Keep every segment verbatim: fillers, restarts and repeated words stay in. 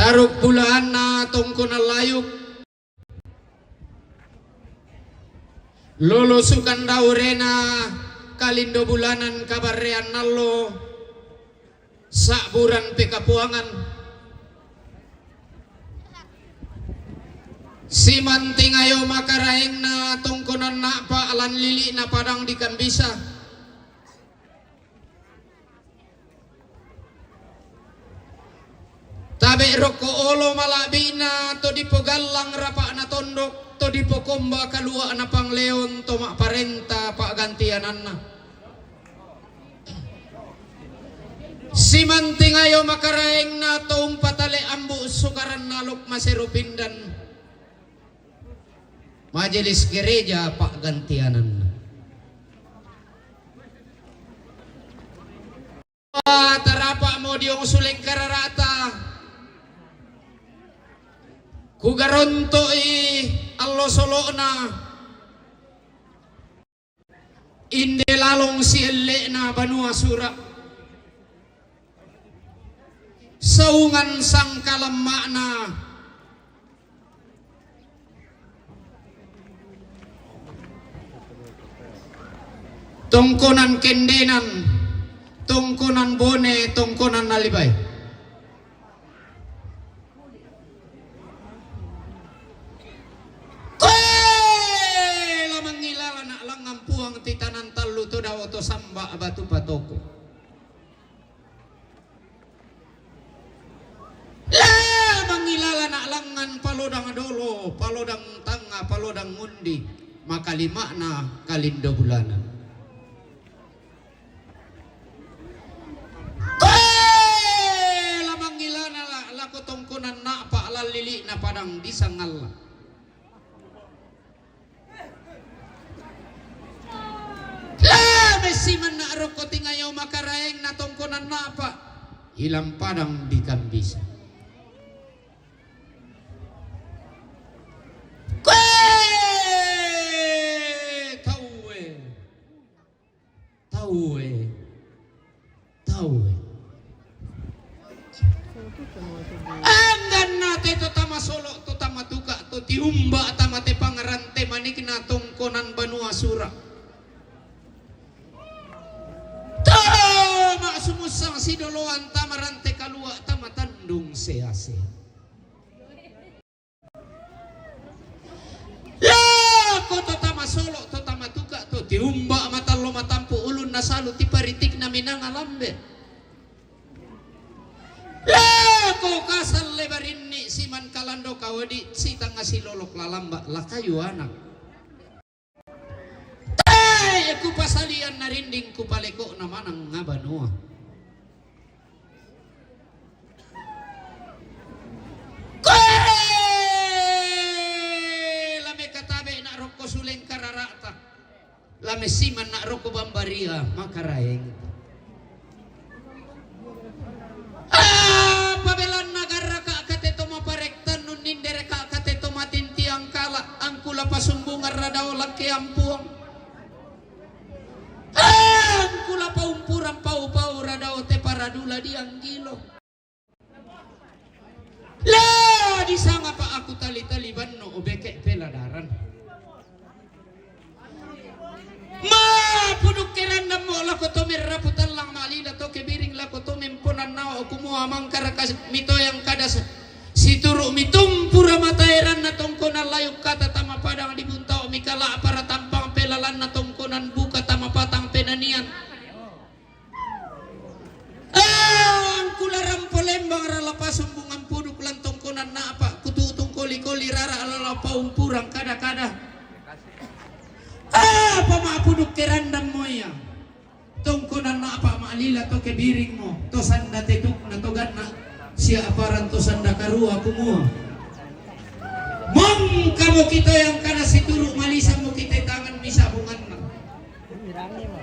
Aruk bulaanna tongkonan layuk. Lolo sukan daurena kalindo bulanan kabarrean nallo sa'buran pekapuangan. Simantingayo makaraengna tongkonan na'pa lan lili'na padang di Kambisa. Tabe' rokko olo mala'bi'na to dipogallang rapa'na tondok, to dipokomba kalua'na pangleon, to ma'parenta pa'gantiananna. Simantingayo makaraengna to umpatale ambu' sukaran naluk masero pindan. Majelis gereja pa'gantiananna. Tarapa'mo diong suleng karara'ta. Kugaronto'i allo solo'na. Inde lalong sielle'na banua sura'. Saungan sangkalamma'na. Tongkonan Kendenan, tongkonan Bone, tongkonan Nalibai. Koe la mangngilala na' langngan Puang titanan tallu to dao to samba' batu patoko. La mangngilala na' langngan palodang dolo, palodang tangnga, palodang ngundi, makalima'na kalindo bulanan. Koe la mangngilana la-, lako tongkonan na'pa lan lili'na padang di Sangalla. La messimanna' rokko tingayo makaraengna tongkonan na'pa ilang padang di Kambisa. Koe taue. Taue. Taue. Angganna te to tama solo', to tama tuka', to tiumba' tama te pangrante manikna tongkonan banua sura'. To ma'sumussang sidoloan tama rante kalua' tama tandung sea-sea. Lako to tama solo', to tama tuka', to tiumba' matallo matampu' ulunna salu tiparitikna minanga lambe'. Lako kasalle barinni siman kalando kawadi' sitangnga silolok lalamba' lakayu anak. Tae' kupasalian narinding kupaleko'na manang ngabanua. Koe la mekatabe' na' rokko suleng karara'ta, la messiman na' rokko bambaria makaraeng. Ah, pabelanna garraka' kate to maparektan nunnindereka' kate to matintiang kala', angkula pasumbungan radao lakkeang Puang. Angkula paumpurang pau-pau radao te paradula dianggilo. La disangapa' aku tali-tali banno obeke' peladaran. Ma'puduk kerandammo lako to merrapu tallang ma'lila to kebiring lako to memponannao kumua mangkaraka mitoyang kadasa. Situru' mitumpura mataeranna tongkonan layuk kata tama padang dibuntao mikala'para tampang pelalanna tongkonan buka tama patang penanian. Angkula rampo lembang rala pasumbungan puduk lan tongkonan na'pa kututung koli-koli rara' lala paumpurang kada-kada. Apa ma'puduk kerandammo ia? Tongkonan na'pa ma'lila to kebiringmo, to sanda tetukna to ganna', sia aparan to sanda karua kumua. Mangkamo kitoyang kada situru' malisammo kite tangan misabunganna.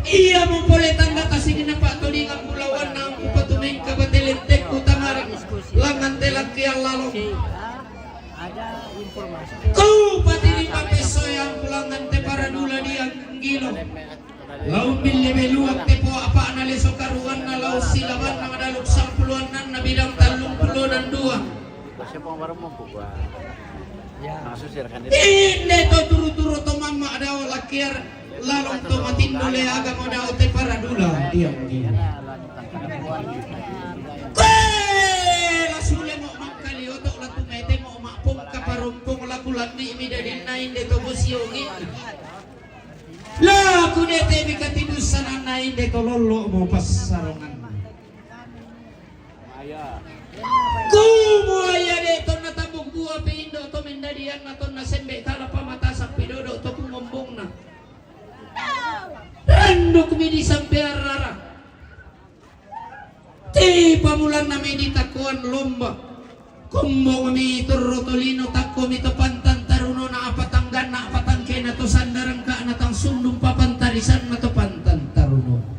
Iamo pole tanda tasinna pa'todingang bulawanna angku patumengka bate lentekku tamara langngan te lakkeang lalo. Kau patiring mapessoyangku langngan te paradula dianggilo. Lau mille beluang te poa pa'na leso karuanna lau silabanna madaluk sampuluannanna bidang tallung pulona dua. Inde to turu-turu to mamma dao lakiar lalong to matindo le agamo dao te paradula diang dia. Kue la sule mo makkalioto la tumete mo mapong kaparompong la kulanni mi dadinna inde to bosiongi. La kudete mi katibussananna inde to lollo mo passarongan. Kumua ia de tonna tambuk bua pe indo to mendadianna tonna sembe kala pamatasan pe dodo to kumombongna. Randuk mi di sampean rara. Ti pamulanna mi di takuan lomba. Kumbong mi turro tolino takko mi to pantan tarunona apa tangganna apa tangkena to sandarangkana tang sundung papantarisanna to pantan tarunona.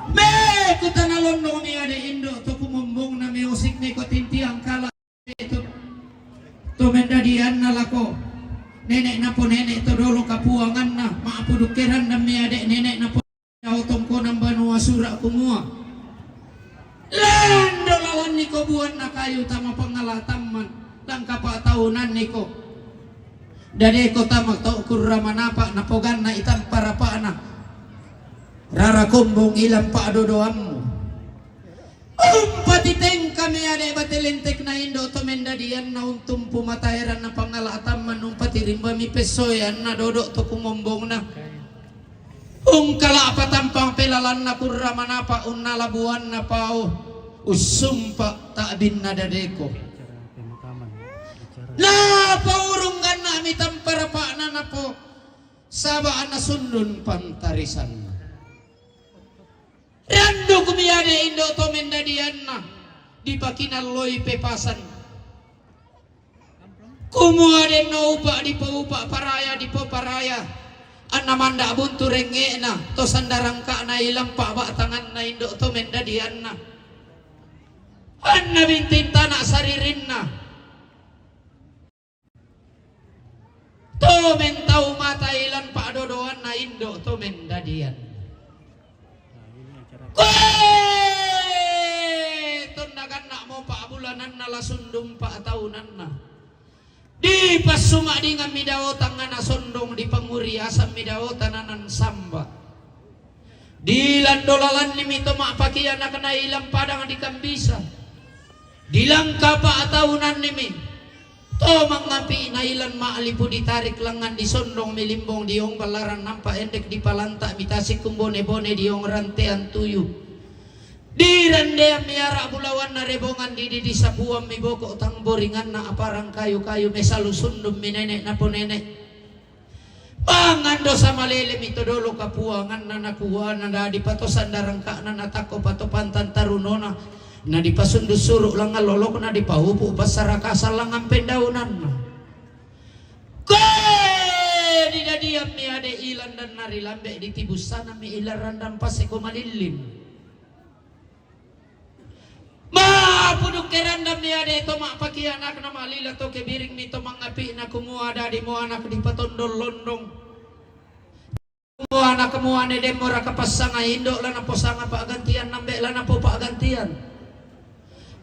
Me kutana londong mi ade indo to kumombongna mi osik mi ko tintiang kala to, to mendadianna lako nenek napo nenek to dolo kapuanganna ma'pudukkeranna mi ade nenek napo tongkonan banua sura kumua. Lando lalanni ko buanna kayu tama pangala tamman langkapa taunanni ko. Dadeko tama to kurra manapa napoganna itampa rapa'na. Rara kombong ilang pa'dodoammu. Umpati tengka me ade bate lentekna indo to mendadianna untumpu mataeranna pangala tamman umpati rimba mi pessoeanna dodo to kumombongna. Ungkala patampang pelalanna kurra manapa unnala buanna pao ussumpa ta'binna dadeko. Napaurung ganna mi tampa rapa'na napo saba anna sundun pantarisanna. Randuk mi ade indo to mendadianna dipakinalloi pepasan. Kumua denno upa dipoupa paraya dipoparaya. Anna manda buntu rengnge'na to sandarangka'na ilampa ba'tanganna indo to mendadianna. Anna binting tana saririnna. To mentau mata ilan pa'dodoanna indo to mendadian. Kue tonna ganna mo pa'bulananna la sundung pa'taunanna. Dipassuma dingan mi dao tangngana sondong dipanguriasan mi dao tananan samba. Dilando lalanni mi to ma'pakianakna ilan padang dikambisa. Dilangka pa'taunanni mi. To mangapi nailan ma'lipu ditarik langngan disondong milimbong diong ballaran nampa endek dipalanta mitasi kumbone-bone diong rantean tuyu. Dirandean miara bulawanna rebongan didi disapuan miboko tang boringanna aparang kayu-kayu mesalu sundun minene naponene. Pangan dosa malele mi to dolo kapuanganna nakuana na dipatosan darangka'na natakko patopantan tarunona na dipasundu suru langngan lolokna dipaupu passarakasan langngan pendaunanna. Koe didadiammi ade ilan dan narilambe ditibussana mi ilan randang paseko malillin. Mapudukke randammi ade to ma'pakianakna malila to kebiringmi to mangapi'na kumua dadi muanak dipatondong londong. Muanak muane demmora kapassanga indo lana posanga pa'gantian nambe lana po pa'gantian.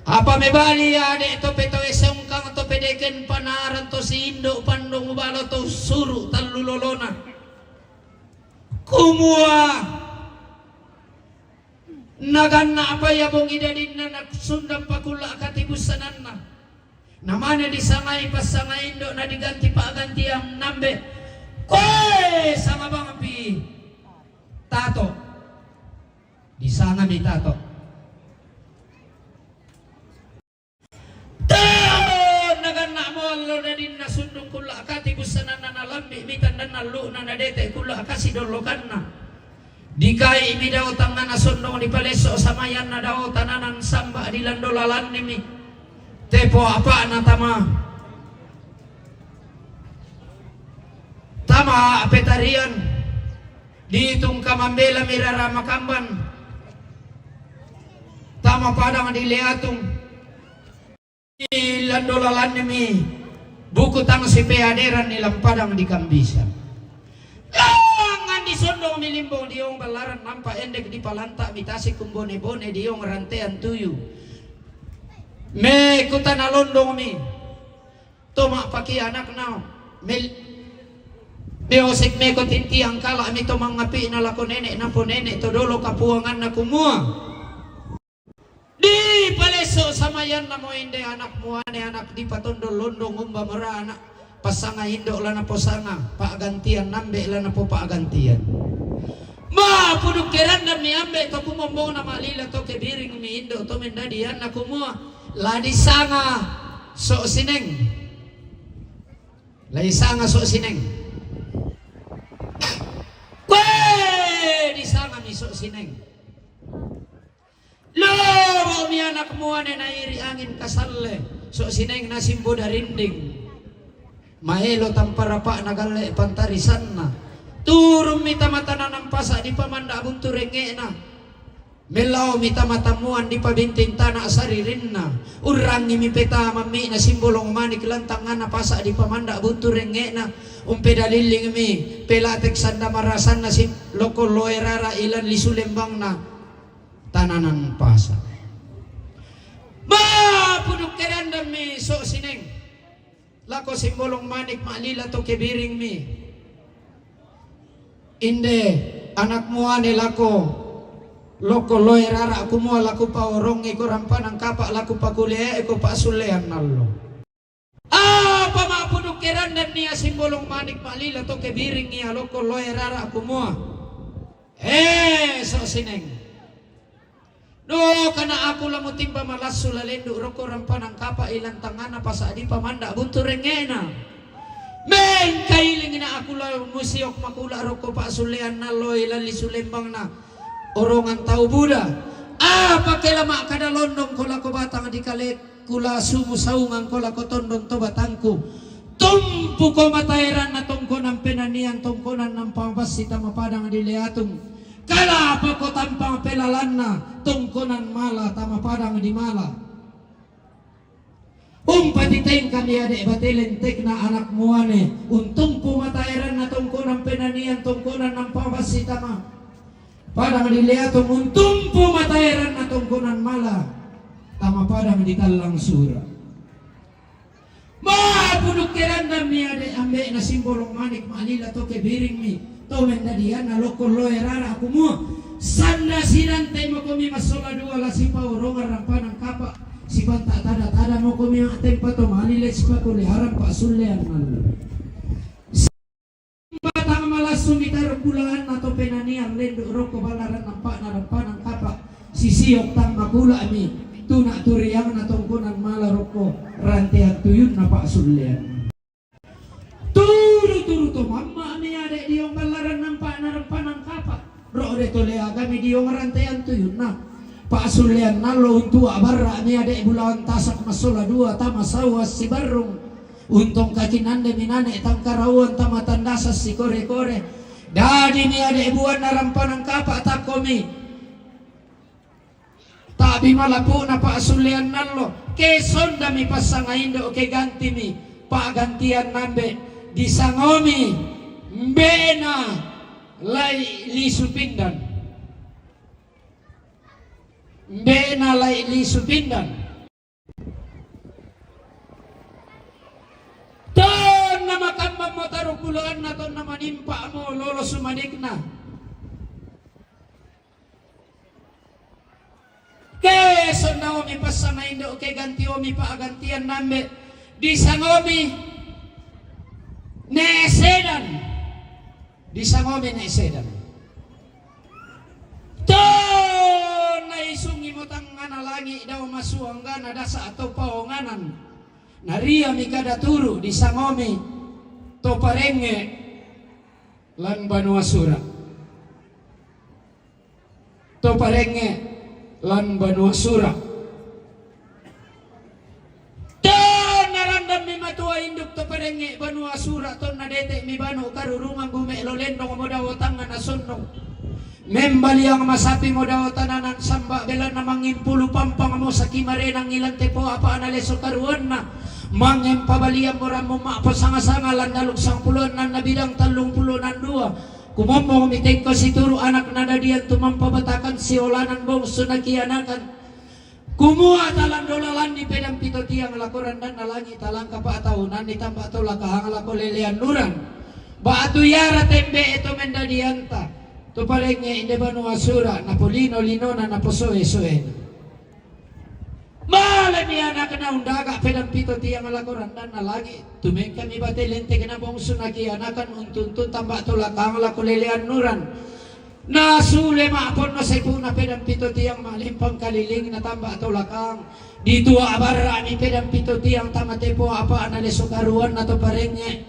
Apa mebali ade to petoe songkang to pedeken panaran to si indo pandong balo to suru tallu lolona. Kumua Naganna apa ia bongi dadinna nasundang pakulla katibussananna. Namane disangai passangai indo na diganti pa'gantian nambe. Koe sanga bangpi tato. Disangami tato. Taon naganna mo allo dadinna sundung kulla kati bussananna nalambi mitandanna lu'na nadete kulla kasi dollokanna. Dikai mi dao tangngana sondong dipalesso samayanna dao tananan samba dilando lalanni mi. Tepo apa'na tama. Tama petarian. Ditung kamambela mi rara makamban. Tama padang di Leatung. Lando lalanni mi buku tang sipeaderan ni lampadang di kambisa. Langan di sondong mi limbong diong balaran nampa endek di palanta mi tasi kumbone-bone diong rantean tuyu. Me' ko tana Londong mi, to ma'paki anakna, mel-, beosek me' ko tintiang kala' mi to mangapi'na lako nene' napo nene' to dolo kapuanganna kumuwa, di palesso' samayanna mo inde anak muwane, anak di patondol Londong, umba mora ana' pasanga indo' la naposanga, pa'gantian ambe' la napopa'gantian. Ma puduk kerandan mi ambe' to kumombongna ma'lila to kebiring mi indo' to mendadianna kumuwa, la disanga So' Sineng. La disanga So' Sineng. Kue disanga mi So' Sineng. Lobo' mi anak muwane nairi' angin kasalle, So' Sineng nasimbo darinding. Maelo tamparapa'na galle' pantarisanna. Turun mi tama-tananan pasa' dipamanda' buntu rengnge'na. Mellao mi tama tammuwan dipabinting tana' saririnna. Urrangi mi peta mammi'na Simbolong Manik lantangana pasa' dipamanda' buntu rengnge'na. Umpedalilling mi pelatek sanda marasanna sim-, lokko loe rara' ilan lisu lembangna. Tananan pasa'. Ma puduk kerandan mi So' Sineng lako Simbolong Manik ma'lila to kebiring mi. Inde anak muwane lako lokko loe rara' kumuwa, la kupaorongi ko rampanan kapa', la kupakuliae ko pa'sullean allo. Apa ma puduk kerandan nia Simbolong Manik ma'lila to kebiring nia lokko loe rara' kumuwa, he So' Sineng, do kana' aku la mutimba malassu la lendu' rokko rampanan kapa' ilan tangngana pasa' dipamanda' buntu rengnge'na. Mengkailing na aku la musiok makula' rokko pa'sullean allo ilan lisu lembangna orongan tau buda. Apa ke la ma'kada Londong ko lako Batang di kale- Kula sumusaungan ko lako tondon to batangku. Tumpuko mataeranna tongkonan penanian tongkonan nampang bassi tama padang di Leatung. Kalapako tampang pelalanna tongkonan mala tama padang di mala. Umpati tengkami ade' batelen tekna anak muwane. Untumpu mataeranna tongkonan penanian tongkonan nampang bassi tama padang di Leatung, untumpu mataeranna tongkonan mala tama padang di Tallang Sura. Ma puduk kerandan mi ade' ambe'na Simbolong Manik ma'lila to kebiring mi to mendadianna lokko loe rara' kumuwa, sanda sinante mokomi massola dua la sipaorongan rampanan kapa', sipanta tada-tada mokomi ma'tempa to ma'lile sipakoliharan pa'sullean allo. Batang malassu mi tarung bulaanna to penanian lendu' rokko ballaran nampa'na rampanan kapa', sisiok tang makula' mi tuna' turiangna tongkonan mala rokko rantean tuyunna pa'sullean. Turu-turu to mamma' mi ade' diong ballaran nampa'na rampanan kapa', ro'de to leaga mi diong rantean tuyunna pa'sullean allo, untua' barra' mi ade' bulaang tasak massola dua tama saua sibarrung. Untong kakinande minane tangkarauan tama tandasa sikore-kore. Dadi mi ade' buanna rampanan kapa' takko mi. Ta'bi malapu'na pa'sullean allo. Ke sonda mi passanga indo' ke ganti mi pa'gantian ambe'. Disangomi mbe'na lai' lisu pindan. Mbe'na lai' lisu pindan. Tonna makambammo tarung bulaanna, tonna manimpa'mo lolo sumanikna. Ke sondaomi passanga indo' ke gantiomi pa'gantian ambe', disangomi Ne' Sedan. Disangomi Ne' Sedan. Tonna isungimo tangngana langi' dao masuanggana dasa' to paonganan. Naria mi kada turu' disangomi to parengnge' lan banua Sura'. To parengnge' lan banua Sura'. Tonna randan mi matua induk to parengnge' banua Sura', tonna dete' mi banu karurungan, bume' lo lendong mo dao tangngana sonnong. Membaliang masapi mo dao tananan samba' belanna, mangimpulu pampang mo saki marenang ilan tepo apa'na leso karuanna. Mangempabaliang mo rammu ma'pasanga-sanga lan daluk sangpuluannan na bidang tallungpulunan dua. Kumombong mi tengko situru' anak nadadian tumampa batakan siolanan bongsu nakianakan. Kumua talang dola lanni pedang pito tiang lako randanna langi, talang kapa taunanni tamba tolakang lako lelean nuran. Ba'tu iara tembe e to mendadianta, to parengnge inde banua sura, napolino-linona, naposoe-soena. Malemi anakna undaga pedang pito tiang lako randanna langi, tumengkami bate lentekna bongsu nakianakan untu-untu tamba tolakang lako lelean nuran. Nasule ma'ponno sepuna pedang pito tiang malempang kalilingna tamba tolakang. Ditua abarra'mi pedang pito tiang tama tepo apa'na leso karuanna to parengnge.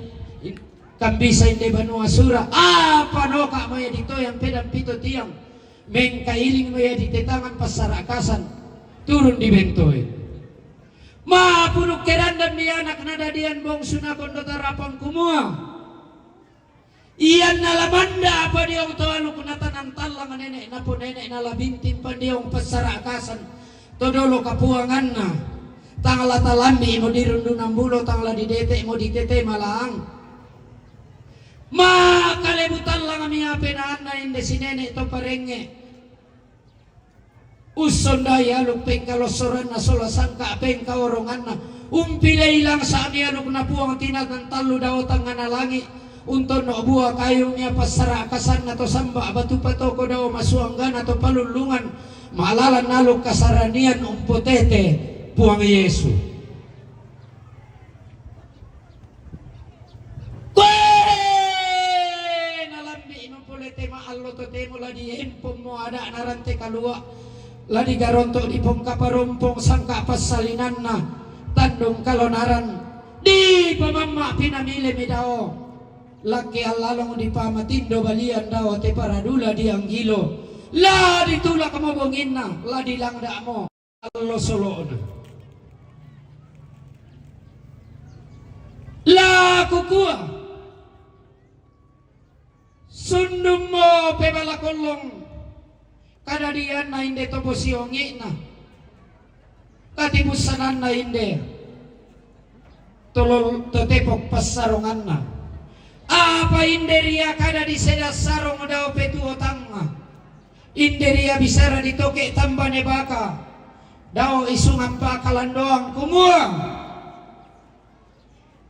Kambisa inde banua sura, apa noka moya ditoyang pedang pito tiang. Mengkailing moya ditetangan passarakasan, turun dibentoe. Mapuduk kerandan di anak nadadian bongsu nakondo tarapang kumua. Ianna lamanda apa diong to aluk natanan tallang nene' napo nene' nalabinting pandiong passarakasan to dolo kapuanganna. Tang la talambi mo dirundunan bulo, tang la didete mo ditete malaang. Makalebu tallang mi apenaanna inde sinene' to parengnge. Ussondai aluk pengkalossoranna sola sangka pengkaoronganna. Umpilei langsa'mi alukna Puang tinatan tallu dao tangngana langi'. Untonno bua kayu mia passarakasanna to samba batu patoko dao masuanggana to palullungan. Ma'lalan aluk kasaranian umpotete Puang Yesu. Koe! Nalambi'mo pole te ma'allo totemo la diempommo ada'na rante kalua', la digaronto' dipongkaparompong sangka' passalinanna tandung kalonaran, dipamamma' pinamile mi dao, lakke allalong dipamatindo balian dao te paradula dianggilo, la ditulakmo bonginna, la dilangda'mo allo solo'na. La kukua, sundummo pebala kollong kadadianna inde to posiongi'na, katibussananna inde to lol-, to tepok passaronganna. Apa inde ria kada diseda sarong dao petuo tangnga. Inde ria bisara ditoke' tambane baka, dao isungan pakalandoang kumua,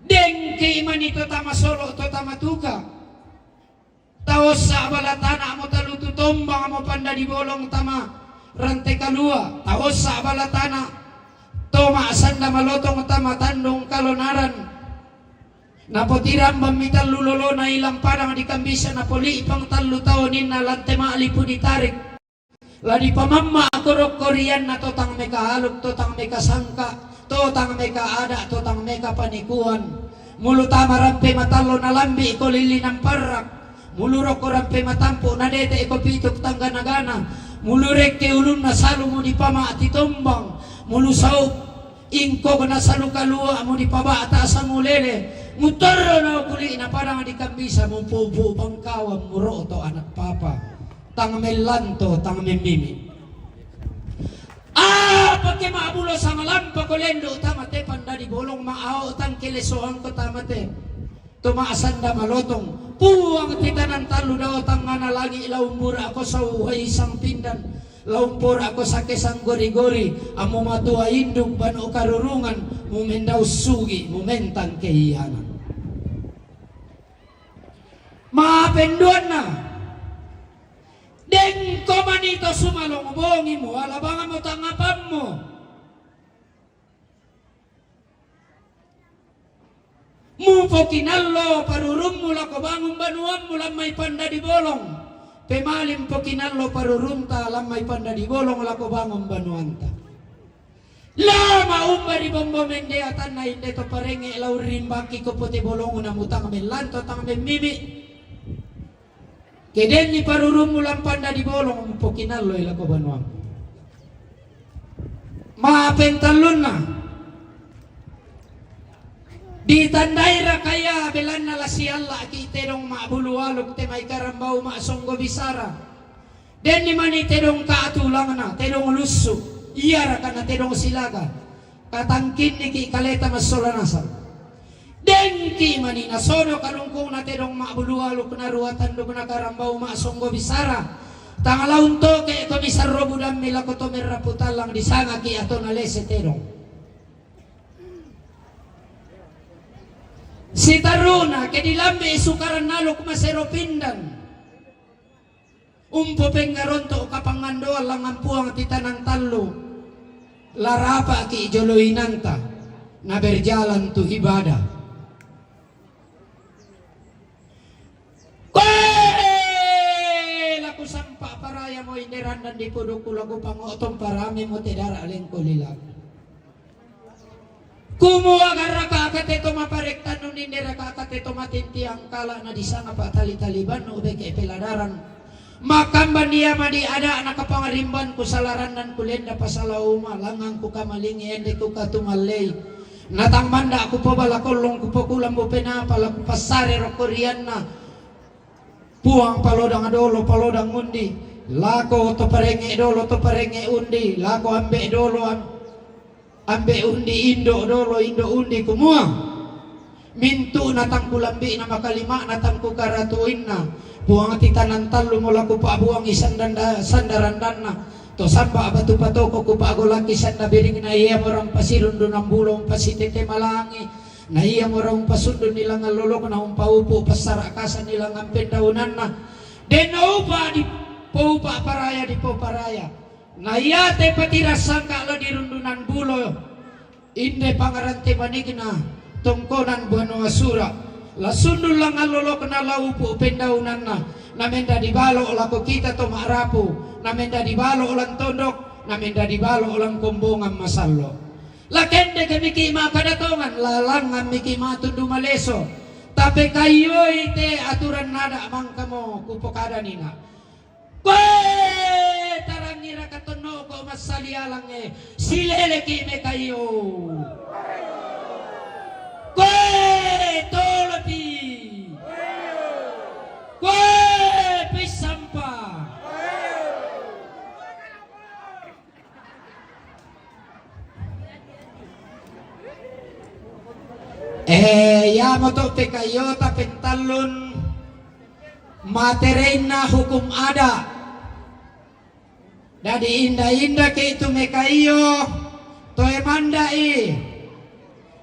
dengki mani to tama solo' to tama tuka. Taossa bala tana'mo talutu tombangmo pandadi bolong tama rante kalua', taossa bala tana' to ma'sanda malotong tama tandung kalonaran. Napotirambanmi tallu lolona ilang padang dikambisa napoli'pang tallu taoninna lante ma'lipu ditarik. La dipamamma' korok-korianna to tang mekaaluk, to tang mekasangka, to tang mekaada', to tang mekapanikuan. Mulu tama rampe matallo nalambi'ko lillinang parrak. Mulu rokko rampe matampu' nadete'ko pituk tanggana-gana. Mulu rekke ulunna salumo dipama'ti tombang. Mulu saup ingkok nasalu kalua'mo dipaba'ta sangulele. Mutorro nao kuli'na padang dikambisa mupu-upu bangkawan muro'to anak papa. Tang mellanto, tang memmimi. Apake ma'bulo sangalampako lendu' tama te pandadi bolong ma'ao tang kelesoangko tama te. To ma'sanda malotong, Puang titanan tallu dao tangngana langi' la umbura'ko sauhai sangpindan, la umpora'ko sake sanggori-gori, ammu matua induk banu karurungan, mumendau sugi', mumentang keianan. Mapenduanna, dengko mani to sumalong bongimu, alabangmo tangapammu. Mupokinallo parurummu lako bangun banuammu lammai pandadi bolong. Pemaling pokinallo parurunta lammai pandadi bolong lako bangun banuanta. La maumba ri bombo mendeatanna inde to parengnge' la urrimbakkiko pote bolongna mutang mellanto tang memmimi. Ke denni parurummu lampanda di bolong, mupokinalloi lako banuammu. Mapentallunna, ditandai rakaya belanna la sialla'ki' tedong ma'bulu aluk te mai karambau ma'songgo bisara. Denni mani tedong ka'tulangna, tedong lussu, iaraka na tedong silaga. Katangkinniki' kaleta massola nasang. Dengki' mani nasodo kalungkungna tedong ma'bulu aluk narua tanduk nakarambau ma'songgo bisara. Tangala untoke' ko misarro budammi lako to merrapu tallang disangaki' atona lese tedong. Sitaruna ke dilambi'i sukaran aluk masero pindan. Umpopengngaronto' kapangngandoan langngan Puang titanang tallu, la rapa'ki' jolo inanta, na berjalan tu ibadah. Koe! La kusampa' parayamo inde randan dipudukku, la kupango'tong paramemo te dara' lengko lilaku. Kumua garraka' kate to maparektannu, ninde raka' kate to matintiang kala' na disanga pa'tali-talibannu beke' peladaran. Makamban ia madi ada'na kapangarimbanku salarannan kulenda pasala uma langangku kamalingi ende kukatumallei. Natang manda' kupobala kollong kupokulambu penapa la kupassare rokko rianna. Puang palodang dolo palodang undi, lako to parengnge' dolo to parengnge' undi, lako ambe' dolo am-, ambe' undi, indo' dolo indo' undi, kumua, mintu' natang kulambi'na makalima'na tang kukaratuinna, Puang titanang tallumo la kupa'buangi sandanda-, sandarandanna, to samba' batu patoko kupa'golaki sanda biringna, iamo raung pasirundunan bulo umpasitete malangi, na iamo raung pasundunni langngan lolokna umpaupu' passara'kasanni langngan pendaunanna. Denno upa' dipoupa' paraya dipoparaya. Na iate patirang sangka' la dirundunan bulo, inde pangarante manikna tongkonan banua sura', la sundun langngan lolokna la upu' pendaunanna, na mendadi balo' lako kita to ma'rapu, na mendadi balo' lan tondok, na mendadi balo' lan kombongan masallo'. La kendeke miki' ma'kada tongan, la langngan miki' ma'tundu maleso. Tapekaioi te aturan nada' mangkamo kupokadanina. Koe tarangngiraka tonno'ko massalialangnge, sileleki' mekaio. Koe tolopi. Koe pissampa. Eh, iamoto pekaiota pentallun, matereinna hukum ada'. Dadi inda-indaki' tu mekaio, toe manda'i.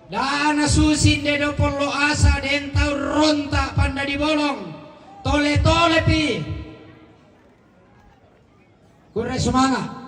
Da' nasusi inde do pollo asa den tau ronta' pandadi bolong. Tole-tolepi. Kurre sumanga'.